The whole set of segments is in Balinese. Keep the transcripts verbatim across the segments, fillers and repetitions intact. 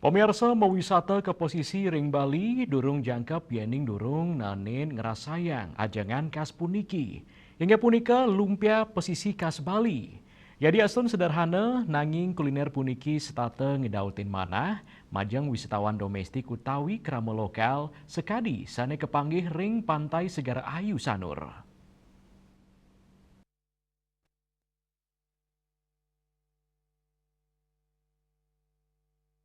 Pamiarsa, mawisata ka pasisi ring Bali durung jangkep yéning durung naenin ngrasayang ajengan khas puniki. Inggih punika lumpia pasisi khas Bali. Yadi astun sederhana, nanging kuliner puniki setata ngedautin manah majeng wisatawan domestik utawi krama lokal sakadi sané kapanggih ring Pantai Segara Ayu Sanur.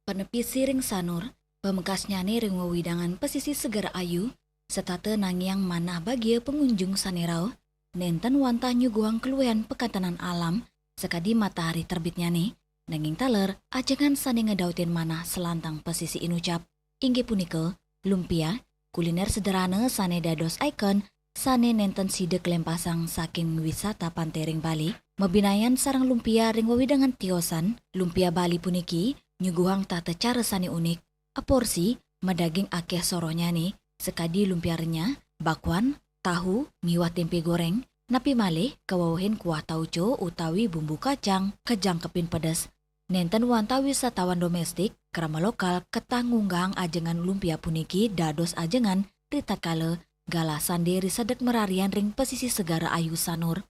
Panepisi ring Sanur, pamekasnyané ring wewidangan pasisi Segara Ayu, setata nangiang manah bagia pangunjung sané rauh, nénten wantah nyuguhang kaluihan pakatenan alam sakadi matahari terbitnyané, nanging taler ajengan sané ngedautin manah salantang pasisi inucap, inggih punika lumpia, kuliner sederhana sané dados ikon sané nénten sida kalempasang saking wisata pantai ring Bali, mabinayan sareng lumpia ring wewidangan tiosan. Lumpia Bali puniki nyuguhang tata cara sané unik, aporsi madaging akéh sorohnyané, sakadi lumpia renyah, bakwan, tahu, miwah témpé goréng, napi malih kawewehin kuah tauco utawi bumbu kacang kajangkepin pedes. Nénten wantah wisatawan domestik, krama lokal ketah ngunggahang ajengan lumpia puniki dados ajengan ritatkala galah sandé ri sedek mararian ring pasisi Segara Ayu Sanur.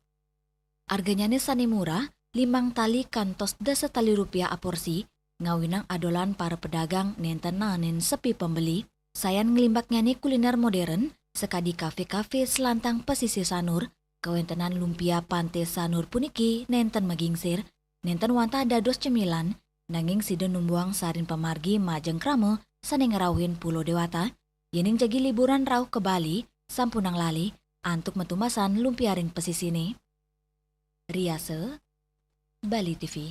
Arganyané sané murah, limang tali kantos dasa tali rupiah aporsi, ngawinang adolan para pedagang nénten naenin sepi pembeli. Sayan nglimbaknyané kuliner modern, sakadi kafé-kafé salantang pasisi Sanur, kawéntenan lumpia Pantai Sanur puniki nénten magingsir, nénten wantah dados cemilan, nanging sida numbuhang sarin pamargi majeng krama sané ngrauhin Pulo Déwata. Yéning jagi liburan rauh ka Bali, sampunang lali antuk matumbasan lumpia ring pasisiné. Riasa, Bali T V.